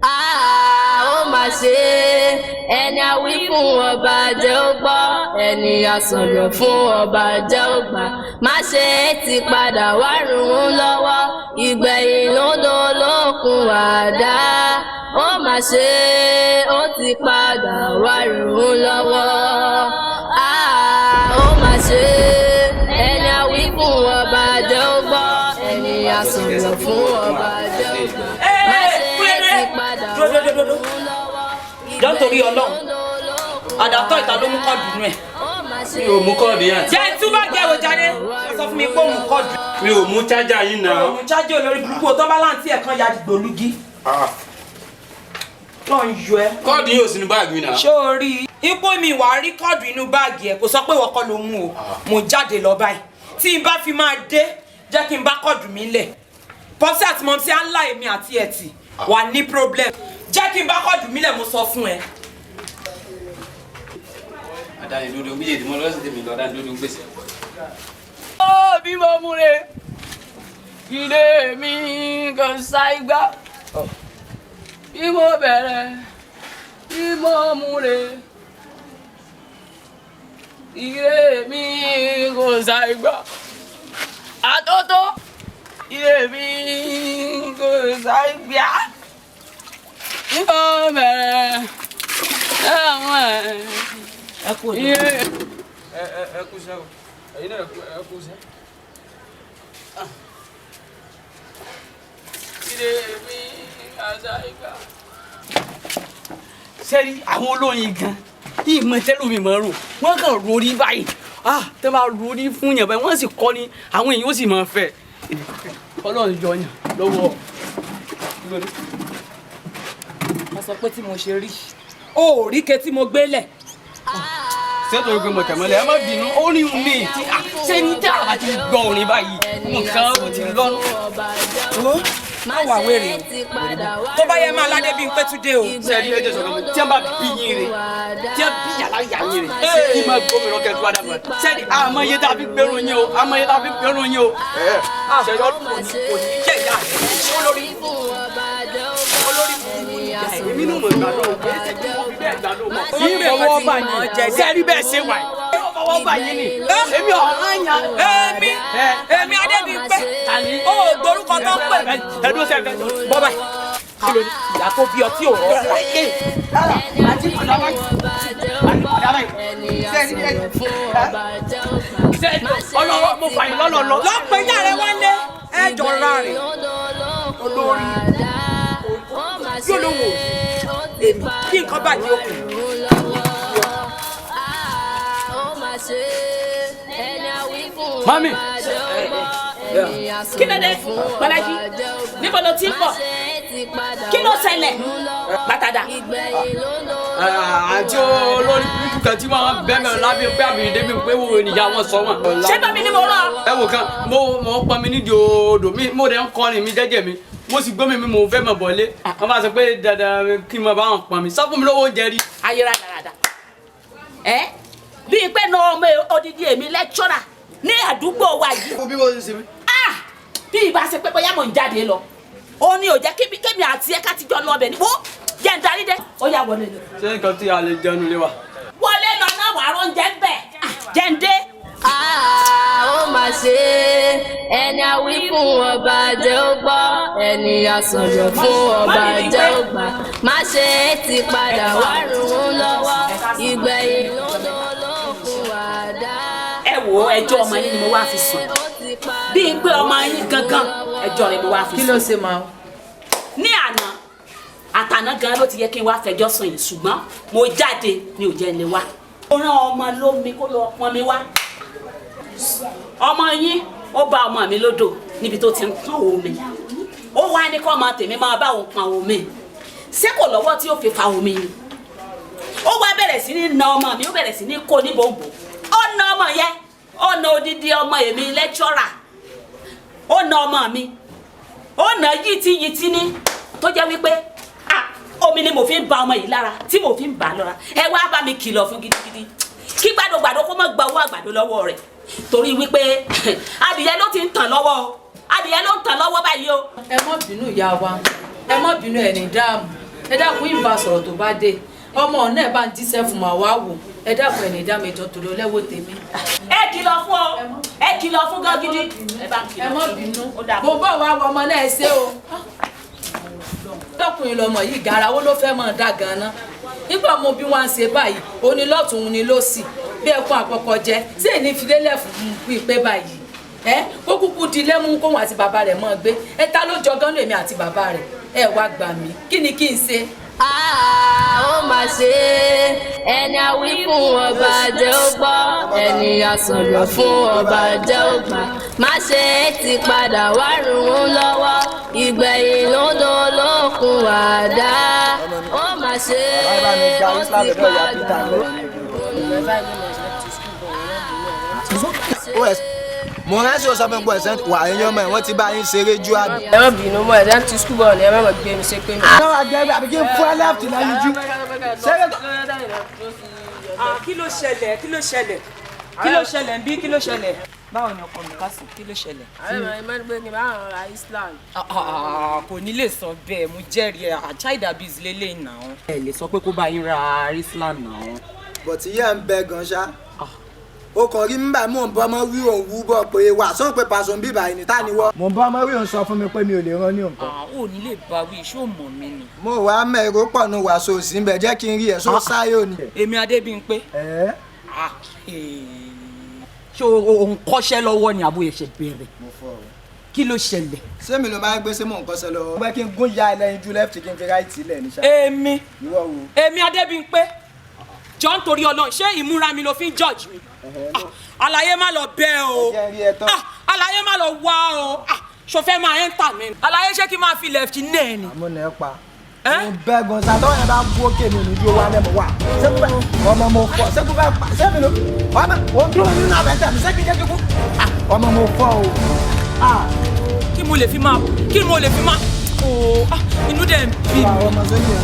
Ah, ó mà ṣe é. Ẹni a wí fún ọba jẹ́ ó gbọ́, ẹni a sọ̀rọ̀ fún ọba jẹ́ ó gbà. Má ṣe é ti padà wá rùn ún lọ́wọ́, ìgbẹ̀yìn ló dolókun àdá. Ó mà ṣe é, ó ti padà wá rùn ún lọ́wọ́. Ah, ó mà ṣe é. Ẹni a wí fún ọba jẹ́ ó gbọ́, ẹni a sọ̀rọ̀ fún ọba jẹ́ ó gbà. Má ṣe é ti padà wá rùn ún lọ́wọ́. Jọ́ torí Ọlọ́run, àdàtọ̀ ìta ló mú kọ́ọ̀dù nù ẹ̀. Mi ò mú kọ́ọ̀dù yẹn. Jẹ́ túbọ̀ jẹ́ wo jáde, ó sọ fún mi pé òun kọ́ọ̀dù. Mi ò mú chájà yín náà. Òun chájì olórí burúkú o, tó bá láǹtí ẹ̀ kan ya dìgbòlugi. Lọ́n yọ ẹ́. Kọ́ọ̀dù yóò sínú báàgì mi náà. Ṣé o rí i? Ipò mi wàá rí kọ́ọ̀dù inú báàgì ẹ̀, kò sọ pé ìwọ kọ́ ló mú o. Mo jáde lọ báyìí. Tí n bá fi máa dé, jẹ́ kí n bá kọ́ọ̀dù mi lẹ̀. Pọ́psí àti mọ́mísí á ń lá èmi àti ẹ̀tì wà ní problem. Jẹ́ kí n bá kọ́ọ̀dù mi lẹ̀, mo sọ fún ẹ. Adánidodo méjèèjì mo lọ sí tèmi lọ adánidodo gbèsè. Ó bí mo múre ilé mi kò ṣàìgbà, bí mo bẹ̀rẹ̀ bí mo múre ilé mi kò ṣàìgbà, àtótó ilé mi kò ṣàìgbà, bí mo bẹ̀rẹ̀ ẹ̀wọ̀n ilé. Ẹ ẹ ẹ kú iṣẹ́ o, ẹ̀yin náà ẹ kú iṣẹ́. Ilé mi kò ṣàìgbà. Sẹ́rí àwọn olóyin gan ìmọ̀ tẹ́lómi mọ̀ rò, wọ́n kàn rorí báyìí, ah, tẹ́ bá rorí fún yàn báyìí, wọ́n sì kọ́ ni àwọn èèyàn ó sì máa fẹ́. Ọlọ́run yọ yàn lọ́wọ́. Wọ́n sọ pé tí mo ṣe rí, o ò rí ke tí mo gbé lẹ̀. Ṣé torí pé mo tẹ̀ mọ́lẹ̀, ẹ má bínú, ó ní mi tí ṣé ní tí àbá ti gbọ́ orin báyìí nǹkan ó ti lọ́nu. Ó má wà wèrè o, tó bá yẹ máa ládé bí n pé túndé o. Sẹ́ẹ̀rí ẹjọ́ sọ̀rọ̀ mi, tí wọ́n bá bí yín rè, tí wọ́n bí yàrá yà yín rè, kí máa gómìnà kẹ́tù wá dàgbà. Sẹ́ẹ̀rí àmọ́ iye tá a fi gbẹ́rù yín o, àmọ́ iye tá a fi gbẹ́rù yín o. Ṣẹ̀yọ́ kò ní kò ní yẹ ìyá rẹ̀ olórí olórí burúkú ni ìyá ẹ̀. Èmi náà mọ̀ gbàdọ̀ o, kì í ṣe kí mo fi bẹ́ẹ̀ gbàdọ̀ mọ̀. Ìfọwọ́ bá yín, sẹ́ẹ̀rí bẹ́ẹ̀ ṣe wà yìí. Ìfọwọ́ bá yín ni, èmi ọ̀ràn yàn. Èmi èmi Adébímpé, o ò gbórúkọ tó ń pè mí. Ẹdún sẹ́fẹ̀. Bọ́ báyìí, ìyá tó bí ọtí ò rọ́. Ọlọ́wọ́ mo fà yín lọ́lọ́ lọ. Lọ́pọ̀ ìyá rẹ̀ wálé ẹ jọra rẹ̀ olórí yóò lóun ò èmi kí nǹkan bàjẹ́ òkú. Mami. Kí ló dé, Bọ́lájí? Níbo ló ti ń bọ̀? Kí ló ṣẹlẹ̀ pátádà? Àti olórí burúkú kan tí wọ́n bẹ́ mi lábẹ́ pé àbí débi pé wo ìyá wọn sọ wọn. Ṣé bàmí ni mo rán? Ẹ wò kan, mo pọn mi nídìí odò mi, mo dẹ̀ ń kọrin mi jẹ́jẹ́ mi, mo sì gbómi mi, mo fẹ́ mọ̀ bọ̀lé. Wọ́n bá sọ pé dandan kí n máa bá wọn pọn mi, sọ fún mi lówó oúnjẹ rí. Ayé rádaràda ẹ bíi pé na ọmọ odidi èmi lẹ́kṣọ́rà ní àdúgbò wa yìí. Bí mo ṣe mi. Ah, bí ìbá ṣe pé bóyá mò ń jáde lọ, ó ní ò jẹ́ kémi àti ẹ ká ti jọ lọ ọbẹ̀ ni. Wo jẹ́ ń darí dé, ó yá wọlé lọ. Ṣé nǹkan tí a lè jẹun lé wa? Wọlé lọ náà, wàá róúnjẹ ń bẹ̀. Ah, jẹ́ ń dé. Ah, ó mà ṣe é. Ẹni a wí fún ọba jẹ́ ó gbọ́, ẹni a sọ̀rọ̀ fún ọba jẹ́ ó gbà. Má ṣe é ti padà wá rùn ún lọ́wọ́, ìgbẹ̀yìn ló dolókun àdá. Ẹ wo, ẹjọ́ ọmọ yín ni mo wá fi sùn, bíi pé ọmọ yín gangan, ẹjọ́ rẹ̀ mo wá fi sùn. Kí ló ṣe máa? Ní àná àtàná gan ló ti yẹ kí n wá fẹjọ́ sùn yìí, ṣùgbọ́n mo jáde ní ò jẹ́ lè wá. Mo rán ọmọ lómi kó lọ pọn mi wá. Ọmọ yín ó bá ọmọ mi lódò níbi tó ti ń pọn omi, ó wá ní kó ọmọ tèmi máa bá òun pọn omi. Ṣé kò lọ́wọ́ tí ó fi fa omi ni? Ó wá bẹ̀rẹ̀ sí ní na ọmọ mi, ó bẹ̀rẹ̀ sí ní kó ní bòǹbò. Ó na ọmọ yẹn, ó na odidi ọmọ èmi lẹ́kṣọ́rà, ó na ọmọ mi, ó na yìtìyìtì ní tó jẹ́ wípé ah, omi ni mo fi ń ba ọmọ yìí lára tí mo fi ń bà á lọ́ra. Ẹ wá bá mi kìlọ̀ fún gidigidi. Kí gbàdógbàdó kó má gba owó àgbàdo lọ́wọ́ rẹ̀, torí wípé adìyẹ ló ti ń tàn lọ́wọ́ o, adìyẹ ló ń tàn lọ́wọ́ báyìí o. Ẹ má bínú ìyá wa, ẹ má bínú, ẹ ní dáàmú. Ẹ dákun, ìbá sọ̀rọ̀ tó bá dé, ọmọ náà bá ń jíṣẹ́ fún màá wá wò. Ẹ dákun, ẹ ní dáàmú, ìjọ torí ọlẹ́wọ́ tèmi. Ẹ kìlọ̀ fún ọ, ẹ kìlọ̀ fún gan gidi. Ẹ bá ń kìlọ̀. Ẹ má bínú, mo bọ̀ wá wọ ọmọ náà ṣe o. Tọkùnrin lọmọ yìí, garawo ló fẹ́ mọ̀ dá gan-an. Nígbà mo bí wọn ṣe báyìí, ó ní lọ́tún òun ní lọ́sì bí ẹkún àkọ́kọ́ jẹ sí èyí filélẹ̀ fún pípé báyìí. Ẹ kó kúkú di lẹ́mú kóhun àti bàbá rẹ̀ mọ́ gbé. Ẹ ta ló jọ gánú èmi àti bàbá rẹ̀? Ẹ wá gbà mí, kí ni kí n ṣe? Ó mà ṣe, ẹni a wí fún ọba jẹ́ ó gbọ́, ẹni a sọ̀rọ̀ fún ọba jẹ́ ó gbà. Má ṣe é ti padà wá rùn ún lọ́wọ́, ìgbẹ̀yìn ló ń dolókun àdá. Ó mà ṣe, ó ti padà wá rùn ún lọ́wọ́. Mo rántí o sọ fún mi pé ẹ̀sẹ̀ wà ẹ̀yìn ọmọ ẹ̀ wọ́n ti bá yín ṣeré ju àbí. Ẹ má bínú mọ́, ẹ̀sẹ̀ ti skul bọ̀ ni, ẹ má má gbé mi ṣe pé mi. Àwọn àgbẹ̀ àbí kí n fún ẹ left lẹ́yìn jú. Kí ló ṣẹlẹ̀? Kí ló ṣẹlẹ̀? Kí ló ṣẹlẹ̀ ń bí? Kí ló ṣẹlẹ̀? Báwo ni ọkọ mi ká sùn? Kí ló ṣẹlẹ̀? Àwọn ọmọ ẹ gbé mi báwọn ra Islam. Kò ní lè sọ bẹ́ẹ̀, mo jẹ́rìí ẹ̀, child abuse lélẹ́yìn náà. Ẹ lè sọ pé kó bá yín ra Islam náà. Bọ̀tí yẹ́ ń bẹ gan ṣá, o kàn rí mbà mò ń bọ́ ọmọ wí òun wú bọ̀ pé wà sóhun pé pàṣọ ń bíbà ẹni tá ni wọ́. Mò ń bọ́ ọmọ wí òun sọ fún mi pé mi ò lè rán ní nǹkan. Ò ní lè bá wí, ṣó mọ̀ mí ni? Mo wàá mẹ́rọ pọ̀ nu wàásù òsì ń bẹ̀, jẹ́ kí n rí ẹ̀ só sáyò ni. Èmi Adébímpé. Ṣé òun kọ́ṣẹ́ lọ́wọ́ ni àbúyẹ̀ ṣe bẹ̀rẹ̀? Kí ló ṣẹlẹ̀? Ṣé mi ló máa ń gbé, ṣé mò ń kọ́ṣẹ́ lọ́wọ́? Mo fẹ́ kí n gún ya ẹlẹ́yin ju left, kí n fi right lẹ̀ ní ṣá. Èmi. Ìwọ wo? Èmi Adébímpé, jọ ń torí Ọlọ́run, ṣé ìmúra mi ló fi ń judge mi? Àlàyé má lọ bẹ́ o, àlàyé má lọ wá o, ṣo fẹ́ máa ẹ́ńtà mi? Àlàyé, ṣé kí n máa fi left ní ẹ̀ ni? Àmọ́ nà ẹ́ pa. Mo bẹ́ gan sa, tọ́wọ́ yẹn bá bú òkè mi lójú wa lẹ́mọ̀ wá. Ọmọ mo fọ, ṣé kò fẹ́ pa, ṣé mi ló ọmọ òun dúró nínú abẹ́tẹ̀ mi, ṣé kí n jẹ́ kíkú? Ọmọ mo fọ o. Kí mo lè fi máa, kí mo lè fi máa, ooo, inú dẹ̀ ń bí mi. Ọmọ sóyè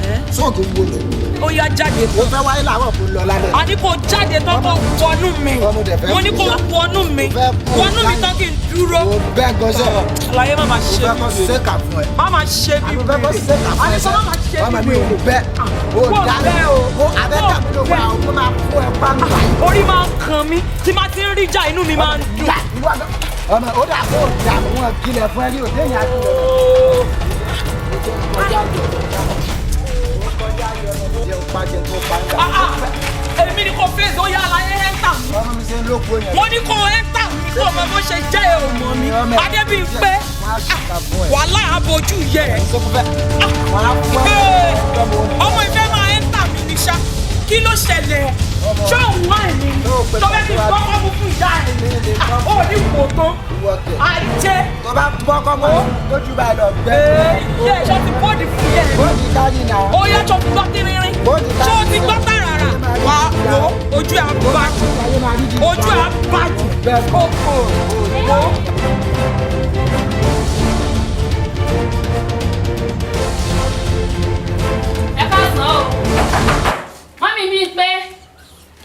ẹ̀ sóòkè wojú. Ó yá, jáde. Ó fẹ́ wáyé làárọ̀ kó lọ lálẹ́. A ní kó jáde tán, kó wọnú mi. Mo ní kó wọnú mi, wọnú mi tán kí n dúró. Ó bẹ́ gan sẹ́. Àlàyé má ma ṣe bí wèrè. Ṣé kà fún ẹ? Má ma ṣe bí wèrè. Àbúfẹ́ kó ṣe kà fún ẹ. Àní kó má ma ṣe Ọmọ bí mi ò wèrè. bẹ́. Ó Kó dáná. bẹ́ o. Ó abẹ́tà mi ló wà ó, kó máa fún ẹ pa mi. Orí máa ń kan mí, tí máa ti ń rí jà, inú mi máa ń dùn. Ọmọ ó dà kó dà wọn kílẹ̀ fún ẹ ní òde yẹn àkìlẹ̀. Èmi ni kò fèsì, ó yá, àlàyé ẹ́ńtà mi. Ọmọ mi ṣe ń lóko yẹn. Mo ní kó ẹ́ńtà mi, kó mọ bó ṣe jẹ́ ẹ ò mọ̀ mi. Adébímpé, wàhálà abojú yẹ. Ọmọ ìfẹ́ máa ẹ́ńtà mi ní ṣá. Kí ló ṣẹlẹ̀? Ṣé òun wá ẹ̀mí ni? Tó fẹ́ fi gbọ́kọ́ mú fún ìyá ẹ̀ ni? Ó ní kò tán. Ajé. Tó bá gbọ́kọ́ mọ́ lójú báyìí lọ gbẹ́. Ṣé ẹ̀ṣọ́ ti bóòdì fún yẹ? Bóòdì kárí náà. Ó yá, ṣó ti gbọ́ tírírín? Ṣó ti gbọ́ tàràrà? Wà á wo ojú ẹ̀ á bàjẹ́. Ojú ẹ̀ á bàjẹ́. Kókó. Wo. Ẹ káàsán o, mọ́mí mi pé,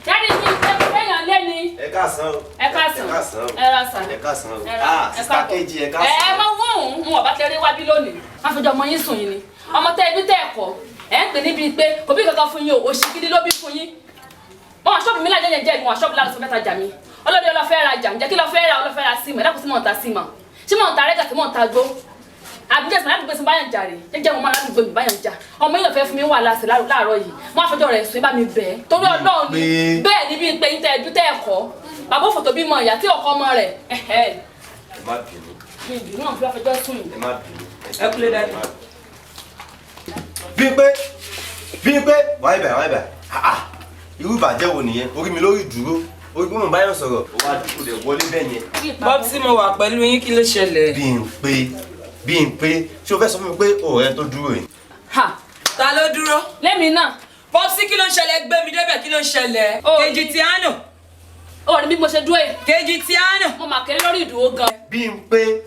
daddy mi pé, mo fẹ́yàn lé ni. Ẹ káàsán o. Ẹ káàsán. Ẹ káàsán o. Ẹ ra sà. Ẹ káàsán o. Ẹ ra. Ah, Ẹ sister káàbọ̀. Kejì, ẹ Ẹ káàsán. mọ wọ́n òun n ọ̀bá tẹ́lẹ̀ wá bí lónìí, wọ́n fi jọ ọmọ yín sùn yín ni. Ọmọ tẹ́ ẹbí tẹ́ ẹ̀kọ́ ẹ̀ ń pè níbi pé kò bí kankan fún yín o, òṣì gidi ló bí fún yín. Wọn ṣọ́ọ̀bù mi lájẹ́ yẹn jẹ́ ìwọ̀n ṣọ́ọ̀bù láti fẹ́ tajà mi. Ọlọ́dẹ ọlọ́fẹ́ ra jà, ǹjẹ́ kí lọ́ fẹ́ ra? Ọlọ́fẹ́ ra símọ̀. Ẹ dákun, sí mọ̀ ń ta símọ̀, sí mọ̀ ń ta rẹ́gà, sí mọ̀ ń ta gbó àbíjẹ́ sìn ládùúgbò sí báyàn jà rè jẹ́jẹ́ mo máa ládùúgbò mi báyàn jà. Ọmọ yìí ló fẹ́ fún mi wà láṣẹ láàárọ̀ yìí, wọ́n á fẹjọ́ rẹ̀ sùn, bá mi bẹ̀ ẹ́ torí Ọlọ́run ni. Bẹ́ẹ̀ ni bíi pé yín tẹ́ ẹjú tẹ́ ẹ̀kọ́ bàbá òfò tó bímọ ìyá tí ọkọ ọmọ rẹ̀ ẹ̀hẹ́. Ẹ má bínú. Mi ìbínú náà fi wá fẹjọ́ sùn yìí. Ẹ má bínú. Ẹ kúlé dájú. Bímpé, Bímpé, wáyé bẹ̀, wáyé bẹ̀. Ah ah, irú ìbàjẹ́ wo nìyẹn? Orí mi lórí ìdúró, orí pé mò ń báyọ̀ sọ̀rọ̀, ó wá dúró lè wọlé bẹ́ẹ̀ yẹn. Bọ́bsì, mo wà pẹ̀lú yín, kí ló ṣẹlẹ̀? Bímpé, Bímpé, ṣé o fẹ́ sọ fún mi pé ọ̀rẹ́ tó dúró yìí? Ta ló dúró? Lẹ́mi náà. Bọ́bsì, kí ló ń ṣẹlẹ̀? Gbé mi débẹ̀, kí ló ń ṣẹlẹ̀? Kejì tí á nù. Ó rí bí mo ṣe dúró yìí. Kejì tí á nù. Mo mà kéré lórí ìdúró gan. Bímpé.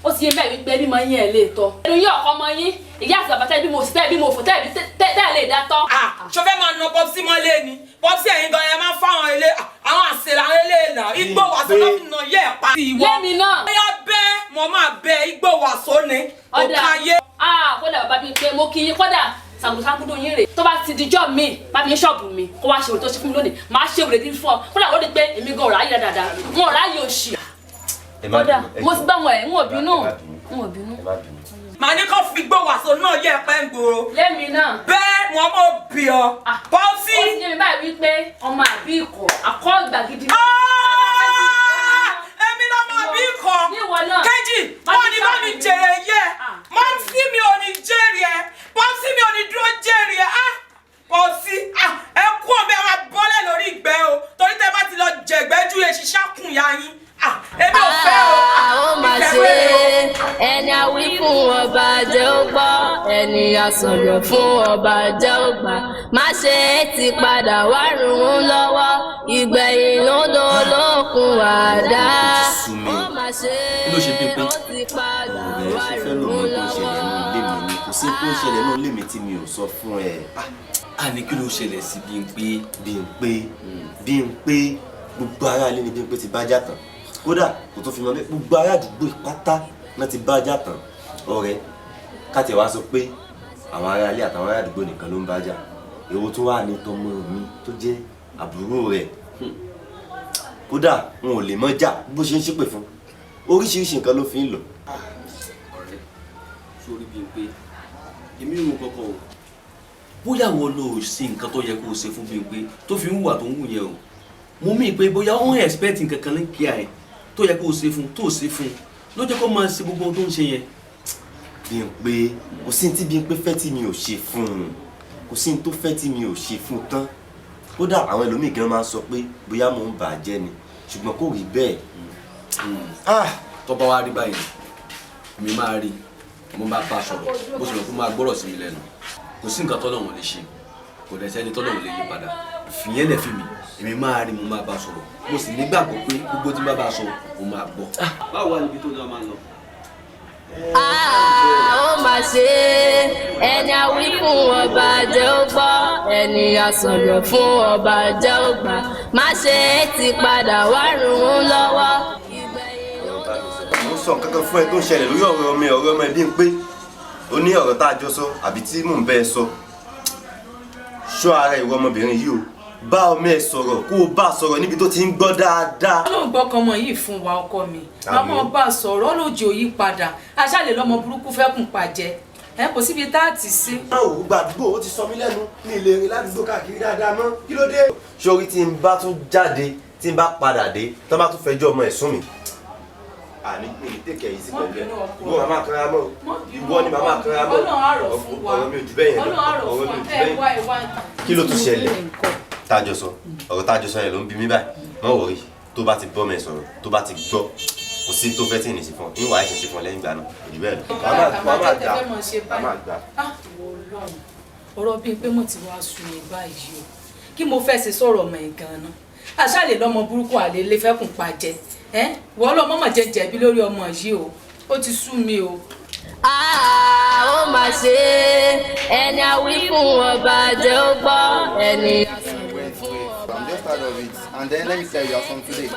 Ó ti yé bẹ́ẹ̀ wípé ẹbí mọ yín ẹ̀ lè tọ́. Ẹnu yín ọ̀kọ́ mọ yín, ìyá àti bàbá tẹ́ bí mo sì tẹ́ bí mo fò tẹ́ bí tẹ́ lè dá tọ́. Ṣo fẹ́ máa na Popsi mọ́lé ni? Popsi ẹ̀yin gan ẹ máa ń fáwọn ilé àwọn àṣẹ làwọn ilé nà igbó wàsó náà fi nà yẹ́ ẹ̀ pa. Lẹ́mi náà. Bóyá bẹ́ẹ̀ mo máa bẹ igbó wàsó ni. Ọ̀dà Òkàyé. Kódà bàbá bíi pé mo kí yín kódà sàgùsàgùdù yín rè tó bá ti dijọ́ mi bá mi ní ṣọ́ọ̀bù mi kó wá ṣe òrè tó ṣe fún mi lónìí máa ṣe òrè dín fún ọ kódà ó rí pé èmi gan ọ̀rọ̀ ayé dáadáa wọn ọ̀rọ̀ ayé òṣì. Kódà mo ti gbọ́ wọn ẹ̀ ń wò bínú ń wò bínú. Màá ní kó fi igbó wàsó náà yẹ́ ẹ pẹ́ ń gbòòrò. Lẹ́mi náà. Bẹ́ẹ̀ wọ́n mọ̀ bí ọ. Popsi. Ó ti yé mi báyìí wípé ọmọ àbí ikọ̀ àkọ́ ìgbà gidi. Èmi lọ́mọ àbí ikọ̀. Níwọ náà. Kejì, wọ́n ní bá mi jèrè yẹ. Mọ́sí mi ò ní jèrè ẹ. Popsi mi ò ní dúró jèrè ẹ. Popsi, ẹ kú ọbẹ̀ máa bọ́lẹ̀ lórí ìgbẹ́ o. Torí tẹ bá ti lọ jẹ̀gbẹ́ ju eṣiṣẹ́ kùn ya yín. Èmi ò fẹ́ o. Ó mà ṣe ẹni a wí fún ọba jẹ́ ó gbọ́, ẹni a sọ̀rọ̀ fún ọba jẹ́ ó gbà. Má ṣe é ti padà wá rùn ún lọ́wọ́, ìgbẹ̀yìn ló dolókun àdá. Ó mà ṣe Kí ló ṣe Bímpé? ó ti padà Ọ̀rẹ́ wá ṣe fẹ́ rùn lò ún mí tó ṣẹlẹ̀ lọ́wọ́. nínú ilé mi ni kò sí tó ṣẹlẹ̀ nínú ilé mi tí mi ò sọ fún ẹ. A ní kí ló ṣẹlẹ̀ sí Bímpé? Bímpé Bímpé gbogbo ará ilé ni Bímpé ti bá jà tán, kódà kò tó fi mọ bẹ́ẹ̀ gbogbo ará àdúgbò pátá náà ti bá jà tán. Ọ̀rẹ́ ká tiẹ̀ wá sọ pé àwọn ará ilé àtàwọn ará àdúgbò nìkan ló ń bá jà, èwo tún wà ní tọmọ mi tó jẹ́ àbúrò rẹ̀, kódà n ò lè mọ jà bó ṣe ń ṣépè fún, oríṣiríṣi nǹkan ló fi ń lọ. Ọ̀rẹ́ sórí Bímpé, èmi ò kọ́kọ́ o, bóyá wọ́n ló ṣe nǹkan tó yẹ kó o ṣe fún Bímpé tó fi ń hùwà tó ń hù yẹn o, mo mí pé bóyá ó ń expect nǹkan kan ní kíá ẹ tó yẹ kó o ṣe fún tó o ṣe fún ló jẹ́ kó máa ṣe gbogbo ohun tó ń ṣe yẹn. Bímpé kò sí ní tí Bímpé fẹ́ tí mi ò ṣe fún un, kò sí ní tó fẹ́ tí mi ò ṣe fún un tán, kódà àwọn ẹlòmíì gan máa ń sọ pé bóyá mò ń bà á jẹ́ ni, ṣùgbọ́n kò rí bẹ́ẹ̀. Tó bá wá rí báyìí mi máa rí mo máa bá a sọ̀rọ̀ bó ṣe lọ kó máa gbọ́rọ̀ sí mi lẹ́nu, kò sí nǹkan tọ́lọ́run lè ṣe, kò dẹ̀ sẹ́ni tọ́lọ́run lè yí padà, fìyẹn lẹ̀ fi mi èmi máa rí mo máa bá a sọ̀rọ̀, mo sì nígbàgbọ́ pé gbogbo tí n bá bá a sọ mo máa gbọ́. Báwo wà níbi tó ní a máa ń lọ? Ó mà ṣe ẹni a wí fún ọba jẹ́ ó gbọ́, ẹni a sọ̀rọ̀ fún ọba jẹ́ ó gbà. Má ṣe é ti padà wá rùn ún lọ́wọ́. Mo sọ nǹkan kan fún ẹ tó ń ṣẹlẹ̀ lórí ọ̀rọ̀ ọmọ ọ̀rọ̀ ọmọ ẹbí ń pé ó ní ọ̀rọ̀ tá a jọ sọ àbí tí mò ń bẹ́ ẹ sọ. Ṣọ́ ara ìwọ ọmọbìnrin yìí o, bá ọmọ ẹ sọ̀rọ̀ kó o bá a sọ̀rọ̀ níbi tó ti ń gbọ́ dáadáa. Ọlọ́run gbọ́kàn ọmọ yìí fún wa ọkọ mi, màmá ọba sọ̀rọ̀ ọlọ́jì òyì padà, aṣáálẹ̀ lọ́mọ burúkú fẹ́ kùn pàjẹ́ ẹ kò síbi tá a ti sí. Báwo gbogbo àdúgbò ó ti sọ mí lẹ́nu, mi lè rìn ládùúgbò káàkiri dáadáa mọ́, kí ló dé? Sórí tí n bá tún jáde tí n bá padà dé tán bá tún fẹjọ́ ọmọ ẹ̀ sún mi. Àní mi ní tèkẹ́ yìí sí pẹ̀lú ẹ̀, ìwọ màmá kanra mọ́, ìwọ ni màmá kanra mọ́, ọ̀rọ̀ mi ò jù bẹ́ẹ̀ yẹn lọ, ọ̀rọ̀ mi ò jù bẹ́ẹ̀ yẹn. Kí ló tún ṣẹlẹ̀? Tájọ sọ ọ̀rọ̀ tájọ sọ yẹn ló ń bi mí báyìí, má wọrí tó bá ti bọ́ mẹ́ sọ̀rọ̀ tó bá ti gbọ́ kò sí tó fẹ́ tí ì ní sí fún ọ, ìwà ẹ̀ṣẹ̀ sí fún ọ lẹ́yìn ìgbà náà kò jù bẹ́ẹ̀ lọ. Wàá máa gbà. Ọ̀rọ̀ bíi pé mo ti wá sú mi báyìí o, kí mo fẹ́ ṣe sọ̀rọ̀ ọmọ ẹ̀ gan-an, àṣàlè lọ́mọ burúkú àlè lè fẹ́kùn pàjẹ́ ẹ́ wọ́n lọ́mọ mọ̀ jẹ́ jẹ̀bi lórí ọmọ yìí o, ó ti sú mi o. Ó mà ṣe ẹni a wí fún ọba jẹ́ ó gbọ́, ẹni a sọ̀rọ̀ fún ọba. I'm just tired of it and then let me tell you as from today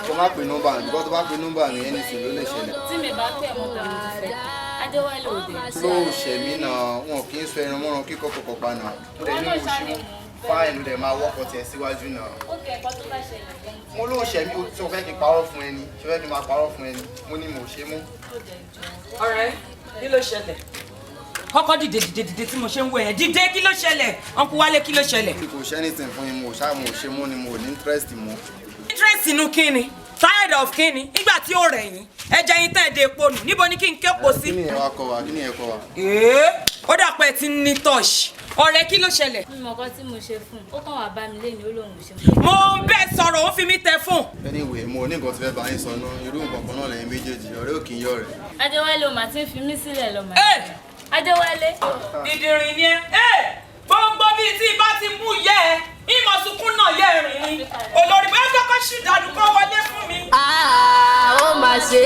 kó má pe nọ́mbà mi because tó bá pe nọ́mbà mi anything ló lè ṣẹlẹ̀. Tí mi bá pẹ̀ mọ́ tàbí ti fẹ́ Adéwálé òde. Ló ṣẹ̀ mí náà, wọn kì í sọ ẹran mọ́ran kíkọ́ kọ̀kọ̀ pa náà, mo dẹ̀ ní mo ṣe fáìlì dẹ̀ máa wọ́kọ̀ tiẹ̀ síwájú náà. Ó kẹ́ ẹ̀kọ́ tó bá ṣẹlẹ̀ gan. Mo ló ṣẹ̀ mí o, tí o fẹ́ kí n parọ́ fún ẹni, ṣe fẹ́ kí n máa parọ́ fún ẹni, mo ní mo ṣe mú. Ọ̀rẹ́, kí ló ṣẹlẹ̀? Kọ́kọ́ dìde dìde dìde tí mo ṣe ń wò yẹn, dìde kí ló ṣẹlẹ̀? Uncle Wálé kí ló ṣẹlẹ̀? Kò ṣe anything fún yín, mo ṣá mo ṣe mú ni mo ní interest mọ́. Interest inú kíni? Tired of kíni? Nígbà tí ó rẹ̀ yín, ẹ̀jẹ̀ yín tẹ̀ dé epo nù, níbo ni kí n képo sí? Kí ni ẹ wá kọ wa? Kí ni ẹ kọ wa? Ee, ó dà pé ẹ ti ní touch. Ọ̀rẹ́ kí ló ṣẹlẹ̀? Mi mọ̀ nǹkan tí mo ṣe fún un, ó kàn wá bá mi léni ó lóun ò ṣe mọ́. Mo ń bẹ́ẹ̀ sọ̀rọ̀, ó fi mí tẹ fóònù. Anyway, mo ní nǹkan tí fẹ́ bá yín sọ náà, irú nǹkan kan náà lẹ́yìn méjèèjì, ọ̀rẹ́ ò kì í yọ̀ rẹ̀. Adéwálé o mà ti ń fi mí sílẹ̀ lọ mà. Adéwálé. Dìdìrìn ni ẹ. Gbogbo bíi tí ibà ti mú yẹ ẹ, ìmọ̀ sunkún náà yẹ ẹ̀rìn ni. Olórí bẹ́ẹ̀ kọ́kọ́ ṣì dànù kọ́ wọlé fún mi. Ó mà ṣe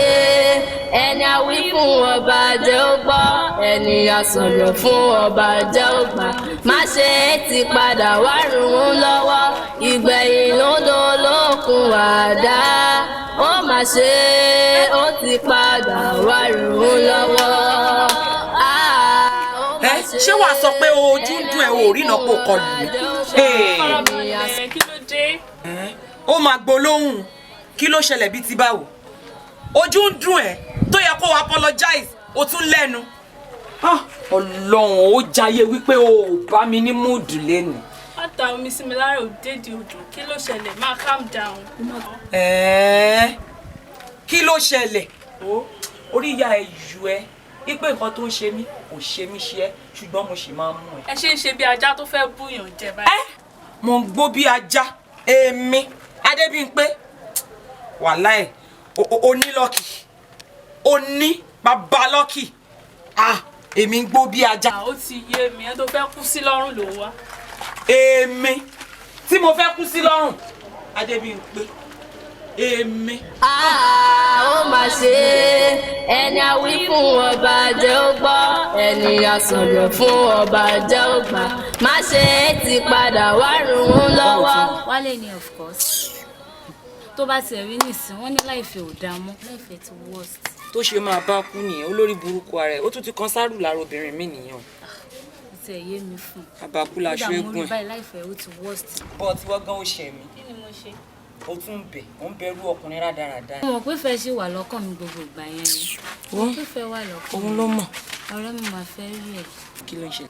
Ẹni a wí fún ọba jẹ́ ó gbọ́, ẹni a sọ̀rọ̀ fún ọba jẹ́ ó gbà. Má ṣe é ti padà wá rùn ún lọ́wọ́, ìgbẹ̀yìn ló ń dolókun àdá. Ó mà ṣe é, ó ti padà wá rùn ún lọ́wọ́. Ẹ ṣé wàá sọ pé ojú ń dùn ẹ, ò rí ìnáwó kọlù mí? Kí ló dé? Ó máa gbólóhùn. Kí ló ṣẹlẹ̀ bíi ti báwo? Ojú ń dùn ẹ tó yẹ kó o apologize, o tún lẹ́nu. Ọlọ́run, ó jayé wípé o ò bá mi ní mood lẹ́nu. Má ta omi sí mi lára òdèdè odò. Kí ló ṣẹlẹ̀? Máa calm down. Ẹ̀ẹ́, kí ló ṣẹlẹ̀? Ó orí ìyá ẹ yù ẹ wípé nǹkan tó ń ṣe mí kò ṣe mí ṣe ẹ, ṣùgbọ́n mo sì máa ń mú ẹ. Ẹ ṣe ń ṣe bí ajá tó fẹ́ búyàn jẹ báyìí. Mo ń gbó bí ajá, èmi Adébímpé, wàláì o ní lucky, o ní bàbá lucky. Ah, èmi ń gbó bí ajá. Ó ti yé mi, ẹ tó fẹ́ kú sí lọ́rùn ló wá. Èmi tí mo fẹ́ kú sí lọ́rùn, Adébímpé, èmi. Ó mà ṣe é, ẹni a wí fún ọba jẹ́ ó gbọ́, ẹni a sọ̀rọ̀ fún ọba jẹ́ ó gbà. Má ṣe é ti padà wá rùn ún lọ́wọ́. Wálé ni, of course. Tó bá tiẹ̀ rí nìsín, wọ́n ní láìfẹ́ ò dáa mọ́, láìfẹ́ ti worst. Tó ṣe máa bá kú nìyẹn, olórí burúkú ara ẹ, ó tún ti kan sárù lára obìnrin mi nìyẹn o. Ó tiẹ̀ yé mi fún un. Àbákú laṣọ Kódà mo eégún rí ẹ. báyìí, láìfẹ́ ó ti worst. Bọ́ tí wọ́n gan ó ṣẹ̀ mí. Kí ni mo ṣe? Ó tún ń bẹ̀, ó ń bẹ̀rù ọkùnrin rádaràda. Mo mọ̀ pé fẹ́ ṣì wà lọ́kàn mi gbogbo ìgbà yẹn ni. Mo mọ̀ pé fẹ́ wà lọ́kàn Òun mi. ló mọ̀. Ọ̀rẹ́ mi, máa fẹ́ rí ẹ̀. Kí ló ń ṣe?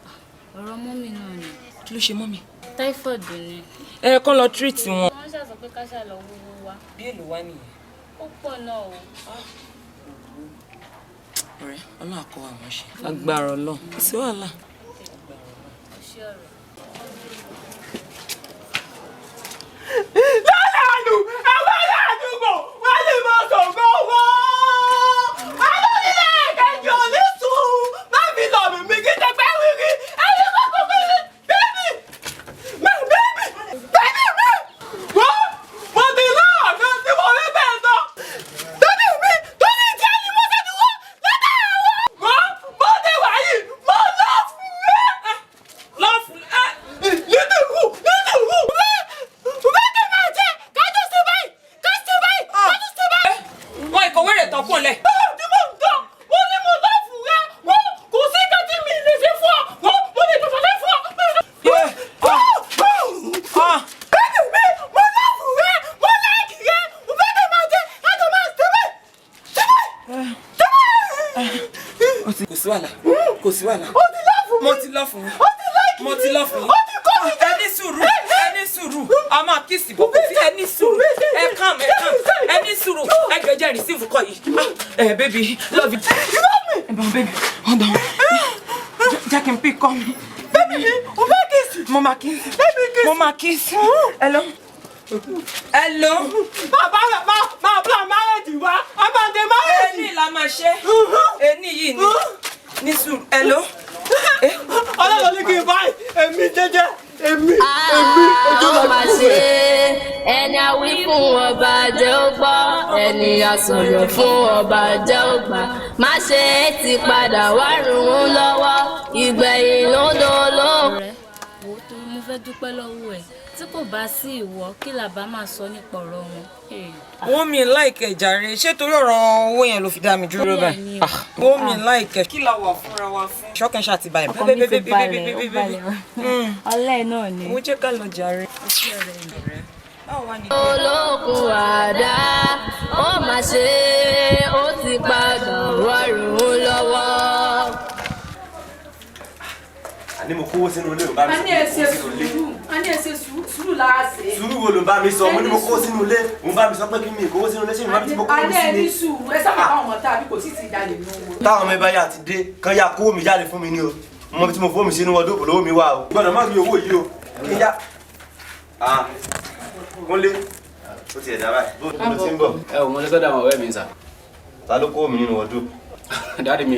Ọ̀rọ̀ mummy náà ni. Kí ló ṣe mummy? Typhoid ni. Ẹ kàn lọ treat wọn. Wọ́n ṣàṣọ pé ká ṣà lọ wúwo wa. Bí èlò wá nìyẹn? Ó pọ̀ náà o. Ọ̀rẹ́, Ọlọ́run àkọ́ wa mọ̀ ṣe. Agbára Ọlọ́run, kò sí wàhálà. Ó ṣé, ọ̀rẹ́. Lálàánú àwọn ará àdúgbò wọ́n lè máa sọ̀gbọ́ owó. Àwọn onílé kẹjọ ní sùúrù má fi lọ mí mi kí tẹgbẹ́ wíwí ẹni kókó kiri bébì má bébì bébì mi. Wọ́n mo ti lọ́ọ̀dọ́ tí mo rí bẹ́ẹ̀ sọ. Bébì mi tó ní ìjẹ́ ni mo ṣe dúró látàárọ̀. Wọ́n mo ti wà yìí, mo lọ fún mi. Lọ fún ẹ. Nítorí nítorí wẹ́ wẹ́ máa jẹ́ kájú sí báyìí, kájú sí báyìí, kájú sí báyìí. Wọn ìkọ̀wé rẹ̀ tán kúnlẹ̀. Báwo tí mo ń tọ́, wọ́n ní mo lọ fún rẹ, wọ́n kò sí nǹkan tí mi lè ṣe fún ọ, wọ́n mo lè tọ̀fọ̀ lé fún ọ. Bẹ́ẹ̀ni mi, mo lọ fún rẹ, mo láìkì rẹ, mo fẹ́ kí máa jẹ́ kájú máa ṣe báyìí, ṣe báyìí, ṣe báyìí. Kò sí wàhálà, kò sí wàhálà. O ti lọ fún mi. Mo ti lọ fún mi. O ti láìkì mi. Mo ti lọ fún mi. O ti kọ́ mi. Ẹ ní sùúrù, ẹ ní sùúrù, a máa kiss bọ̀, kò sí. Ẹ ní sùúrù, ẹ kàn, ẹ kàn, ẹ ní sùúrù. Ẹ jọ, jẹ́ receive kọ́ yìí. Ẹ baby, love you. You love me. Ẹ bá baby, hold on, jẹ́ kí n pick call mi. Baby mi, o fẹ́ kiss. Mo máa kiss. Baby kiss. Mo máa kiss. Hello. Hello. Bàbá rẹ̀ máa máa plan marriage wa, a máa dé marriage. Ẹni la máa ṣe. Ẹni yìí ni. Ní sùúrù. Hello. Ọlọ́run ní kí n báyìí, èmi jẹ́jẹ́, èmi, èmi, ojú Ó mà ṣe é, ẹni a wí fún ọba jẹ́ ó gbọ́, ẹni a sọ̀rọ̀ fún ọba jẹ́ ó gbà. Má ṣe é ti padà wá rùn ún lọ́wọ́, ìgbẹ̀yìn ló ń dolókun. Ọ̀rẹ́, wo, torí mo fẹ́ dúpẹ́ lọ́wọ́ ẹ̀, tí kò bá sí ìwọ, kí là bá máa sọ nípa ọ̀rọ̀ wọn? Wọ́n mi láìkẹ̀ jàre, ṣé torí ọ̀rọ̀ owó yẹn ló fi dá mi dúró báyìí? Wọ́n mi láìkẹ̀. Kí la wà fúnra wa fún? Ṣọ́kẹ́ ṣáà ti balẹ̀. Ọkàn mi ti balẹ̀, ó balẹ̀. Ọlẹ́ náà ni. Mo jẹ́ ká lọ jàre. Olókun àdá, ó mà ṣe é, ó ti padà wá rùn ún lọ́wọ́. Àní mo kówó sínú ilé, ò bá mi A sọ ní pé ẹ mo ṣe kówó sínú ilé. sùúrù, a ní ẹ ṣe sùúrù, sùúrù la ṣe. Sùúrù wo ló ń bá mi sọ? Mo ní mo kówó sínú ilé, mo bá mi sọ pé kí mi kówó sínú ilé, ṣé mi má bí tí mo A kówó ní mi ẹ sí ní ni? sùúrù, ẹ sábà bá wọn tá àbí kò sí ti jalè nù wọn. Táwọn ọmọ ẹ bá yà ti dé kán yá kówó mi jáde fún mi ní o. Mo bí tí mo fowó mi sínú wọdóòpù lówó mi wá o. Gbọ́dọ̀ má rí owó yìí o, kí n yá. Ah, Kúnlé, ó ti ẹ̀ dá báyìí, bó ló ti ń bọ̀? Ẹ ò mọ lọ́sọ̀dọ̀ àwọn ọ̀rẹ́ mi sà. Ta ló kówó mi nínú wọdóòpù? Daddy mi,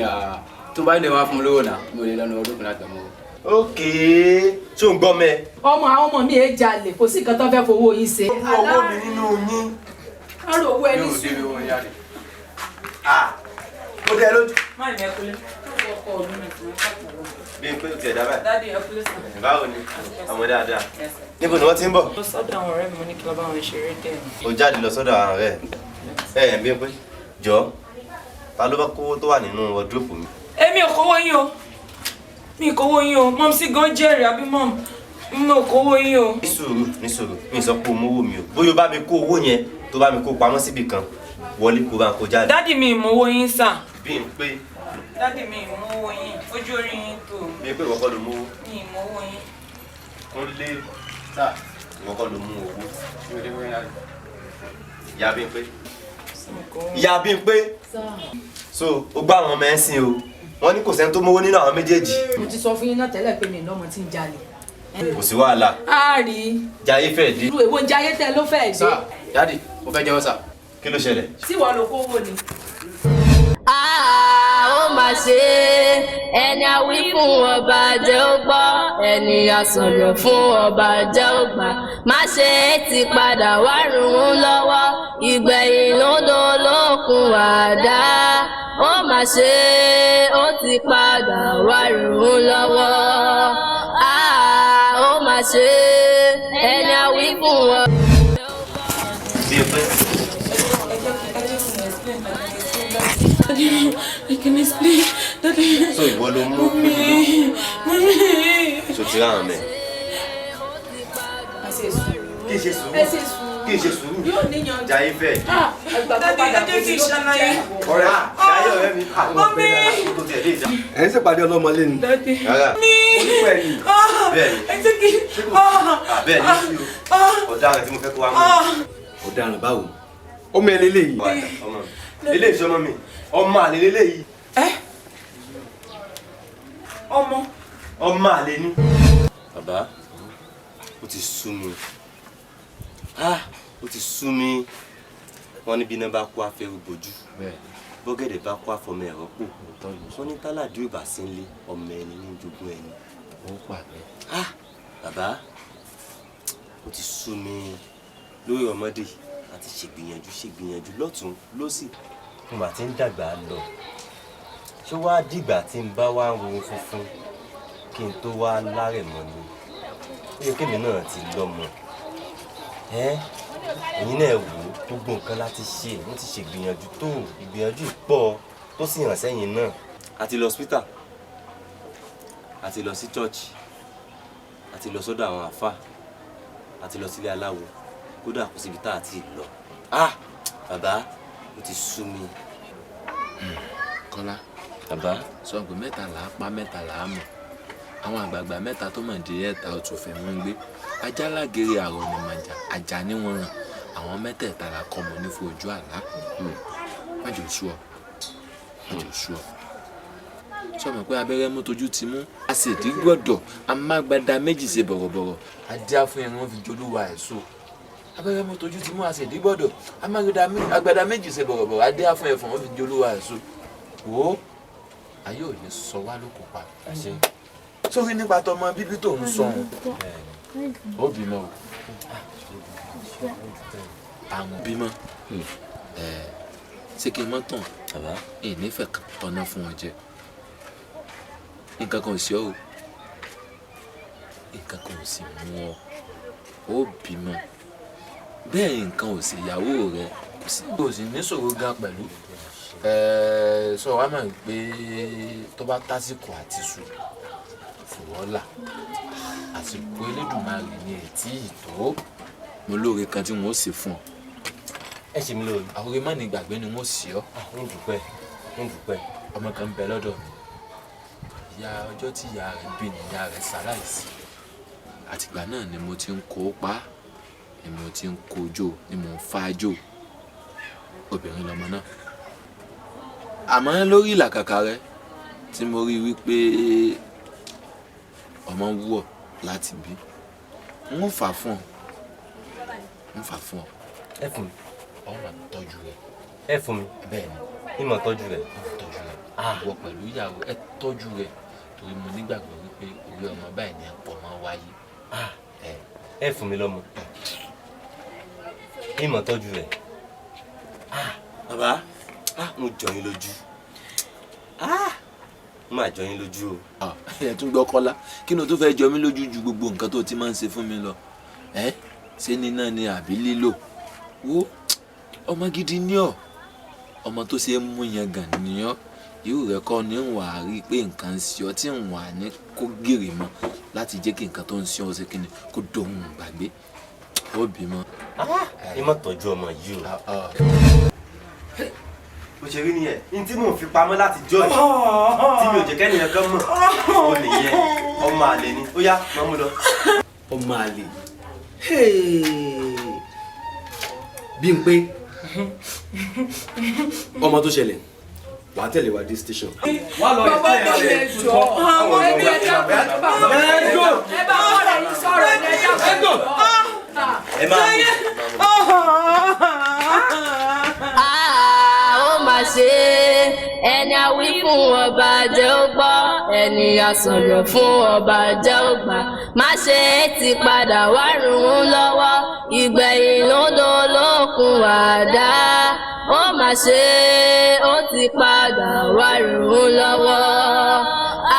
tó bá lè wá fún mi lówó náà, mi ò lè lọ́nu ọdún kan láti gbà mọ́. Ókè, ṣé ò ń gbọ́ mẹ́? Ọmọ, àwọn ọmọ mi ẹ jalè, kò sí nǹkan tó fẹ́ fowó yín ṣe. Owó mi nínú yín. Arò owó, ẹ ní Mi ò débi sùúrù. owó jáde. Ah, Ó dẹ́ lójú. Má ìmọ̀ ẹ̀kúlé. Ọkọ mi mi ti máa pàtàkì. Bí n pé o tiẹ̀ dábàá. Daddy ẹ̀kúlé sàn. Báwo ni? Ọmọ dáadáa. Níbo ni wọ́n ti ń bọ̀? Lọ sọ́dọ̀ àwọn ọ̀rẹ́ mi, mo ní kí lọ bá wọn ṣeré dẹ̀. O jáde lọ sọ́dọ̀ àwọn ọ̀rẹ́ ẹ̀. Ẹ bí n pé jọ ta ló bá kówó tó wà nínú wọdúrópù mi? Èmi ò kówó yín o. Mi ò kówó yín o. Mom sí gan jẹ́rìí àbí mom. Mi ò kówó yín o. Ní sùúrù, ní sùúrù, mi sọ pé o mówó mi o. Bóyá o bá mi kó owó yẹn tó bá mi kó pamọ́ síbì kan, wọlé kó bá ń kó jáde. Daddy mi ì mówó yín sà. Bí n pé Daddy mi ì mówó yín. Ojú orí yín tó. bí n pé ìwọ kọ́ ló mówó. Mi ì mówó yín. Kúnlé sà, ìwọ kọ́ ló mú owó. Ìyá Bímpé. Ìyá Bímpé. So, o gbá àwọn ọmọ ẹ̀ ń sìn o. Wọ́n ní kò sẹ́ni tó mówó nínú àwọn méjèèjì. Mo ti sọ fún yín náà tẹ́lẹ̀ pé mi ì lọ́mọ tí ń jalè. Kò sí wàhálà. A rí i. Jayé fẹ́ dé. Irú èwo ń jayé tẹ ló fẹ́ dé. Daddy, mo fẹ́ jẹ́wọ́ sà. Kí ló ṣẹlẹ̀? Tí wàá lọ kówó ni. Ó mà ṣe ẹni a wí fún ọba jẹ́ ó gbọ́, ẹni a sọ̀rọ̀ fún ọba jẹ́ ó gbà. Má ṣe é ti padà wá rùn ún lọ́wọ́, ìgbẹ̀yìn ló dolókun àdá. Ó mà ṣe ó ti padà wá rùn ún lọ́wọ́. Ó mà ṣe ẹni a wí fún ọba. Bí o pé. Daddy, I can explain. Daddy. So ìwọ ló mú Mommy, mommy. So ti ráhàn mẹ́. Ẹ ṣe sùúrù. Kí n ṣe sùúrù. Ẹ ṣe sùúrù. Kí n ṣe sùúrù. Yóò níyanjú. Jayé fẹ́ dé. Àgbà tó padà Daddy, ẹ jẹ́ kí n ṣàlàyé. Ọ̀rẹ́ Jayé ọ̀rẹ́ mi. Mommy. Tó tiẹ̀ lè jà. Ẹ̀ ń ṣèpàdé ọlọ́mọlé ni. Daddy. Rárá. Mi. Bẹ́ẹ̀ni. Bẹ́ẹ̀ni. Ẹ jẹ́ kí. Bẹ́ẹ̀ni sí o. Ọ̀daràn tí mo fẹ́ kó wá mú. Ọ̀daràn báwo? Ọmọ ẹ lélẹ́yìí. Ọmọ mi. Eléyìí ṣọmọ mi. Ọmọ àlè lélẹ́yìí. Ọmọ. Ọmọ àlè ni. Bàbá, ó ti sú mi. Ó ti sú mi. Wọ́n ní bí iná bá kú afẹ́rù bojú. Bọ́gẹ̀dẹ̀ bá kú àfọmọ ẹ̀rọ pò. Wọ́n ní tálàdé ò bá sí nílé, ọmọ ẹni ní jogún ẹni. Ó pàdé. Bàbá, ó ti sú mi lórí ọmọdé àti ṣègbìyànjú ṣègbìyànjú lọ́tún lọ́sì. Mo mà ti ń dàgbà lọ. Ṣé wàá dìgbà tí n bá wá ń ro funfun kí n tó wá lárẹ̀ mọ́ ni? Ó yẹ kémi náà ti lọ́mọ. Ẹ̀yin náà wò ó, gbogbo nǹkan láti ṣe, wọ́n ti ṣègbìyànjú tó, ìgbìyànjú pọ̀ tó sì hàn sẹ́yìn náà. A ti lọ hospital, a ti lọ sí church, a ti lọ sọ́dọ̀ àwọn àfáà, a ti lọ sílé aláwo, kódà kò síbi tá a ti lọ. Bàbá, ó ti sú mi. Kọ́lá. Bàbá. Sọ pé mẹ́ta là á pa mẹ́ta là á mọ̀. Àwọn àgbààgbà mẹ́ta tó mọ̀ dé ẹ̀ta ọ̀tún fẹ́ wọ́n ń gbé. Ajá lágere àrọ̀ ni màjà, ajá ní wọ́n ràn. Àwọn mẹ́tẹ̀ẹ̀ta la kọ́ mọ̀ ní fojú àlá. Má jẹ́ ó sú ọ. Má jẹ́ ó sú ọ. Sọ mọ̀ pé abẹ́rẹ́ mú tojú ti mú. A sì dín gbọ́dọ̀, a má gbada méjì ṣe bọ̀rọ̀bọ̀rọ̀. Adé á fún ẹran fi jolúwa ẹ̀ so. Abẹ́rẹ́ mú tojú ti mú, a sì dín gbọ́dọ̀. A má gbada méjì ṣe bọ̀rọ̀bọ̀rọ̀. Adé á fún ẹ̀fọn fi jolúwa ẹ̀ so. Wò ó, ayé ò ní sọ wá lóko pa. Sórí nípa tọmọ bíbí tó ń sọ òun. Ó bímọ o. Àwọn bímọ. Ṣé kí n mọ́ tàn? Ìnífẹ̀ẹ́ kan tọ́ná fún ọ jẹ. Nǹkan kan ò sí ọ o. Nǹkan kan ò sì mú ọ. Ó bímọ. Bẹ́ẹ̀ nǹkan ò sì ìyàwó rẹ. Kò sì ní ṣòro gan pẹ̀lú. Sọ wá mọ̀ pé tó bá tásìkò àti sùn fòwọ́là. Àsìkò Elédùmarè ni ètí ìtó. Mo lóore kan tí n ó ṣe fún ọ. Ẹ ṣe mi lóore. Àwòrán má ní gbàgbé ni n ó ṣe ọ́. Ń dúpẹ́, ń dúpẹ́. Ọmọ kan ń bẹ lọ́dọ̀ mi. Ìyá ọjọ́ tí ìyá rẹ̀ bí ni ìyá rẹ̀ ṣaláìsí. Àtìgbà náà ni mo ti ń kó pa, ni mo ti ń kojó, ni mo ń fájò. Obìnrin lọmọ náà. Àmọ́ lórí ìlàkàkà rẹ tí mo rí wípé ọmọ ń wù ọ́ láti bí, n ó fà fún ọ. N fà fún ọ. Ẹ fún mi. Ọ máa tọ́jú rẹ. Ẹ fún mi. Bẹ́ẹ̀ni. Ní màá tọ́jú rẹ. Tọ́jú rẹ. Wọ pẹ̀lú ìyàwó ẹ tọ́jú rẹ torí mo nígbàgbọ́ wípé orí ọmọ báyìí ni ẹ̀pọ̀ máa wáyé. Ẹ fún mi lọ́mọ. Ní màá tọ́jú rẹ. Bàbá, mo jọ yín lójú. Ó máa jọ yín lójú o. Ẹ tún gbọ́ Kọ́lá, kí ni o tó fẹ́ jọ mí lójú ju gbogbo nǹkan tó ti máa ń ṣe fún mi lọ? Ẹ ṣé níná ni àbí lílò? Wo, ọmọ gidi ní ọ, ọmọ tó ṣe é mú yan gàn ní ọ. Irú rẹ kọ́ ni ń wà á rí i pé nǹkan ń ṣe ọ tí ń wà ní kó gèrè mọ́ láti jẹ́ kí nǹkan tó ń ṣe ọ ṣe kí ni kó dohun gbàgbé. Ó bímọ. Ẹ má tọ́jú ọmọ yìí o. Bó ṣe rí nìyẹn, ní tí mò ń fi pamọ́ láti jọ́ yìí tí mi ò jẹ́ kẹ́nìyàn kan mọ̀, ó nìyẹn, ọmọ àlè ni. Ó yá, máa mú lọ. Ọmọ àlè. Bímpé, ọmọ tó ṣẹlẹ̀, wàá tẹ̀lé wa dé station. Bàbá ọkọ mi, ẹ jọ, àwọn ẹbí, ẹ dákun, ẹ bá ọ̀rẹ́ yín sọ̀rọ̀, ẹ dákun, ẹ jọ. Ẹ máa Ó mà ṣe é, ẹni a wí fún ọba jẹ́ ó gbọ́, ẹni a sọ̀rọ̀ fún ọba jẹ́ ó gbà. Má ṣe é ti padà wá rùn ún lọ́wọ́, ìgbẹ̀yìn ló dolókun àdá. Ó mà ṣe é, ó ti padà wá rùn ún lọ́wọ́.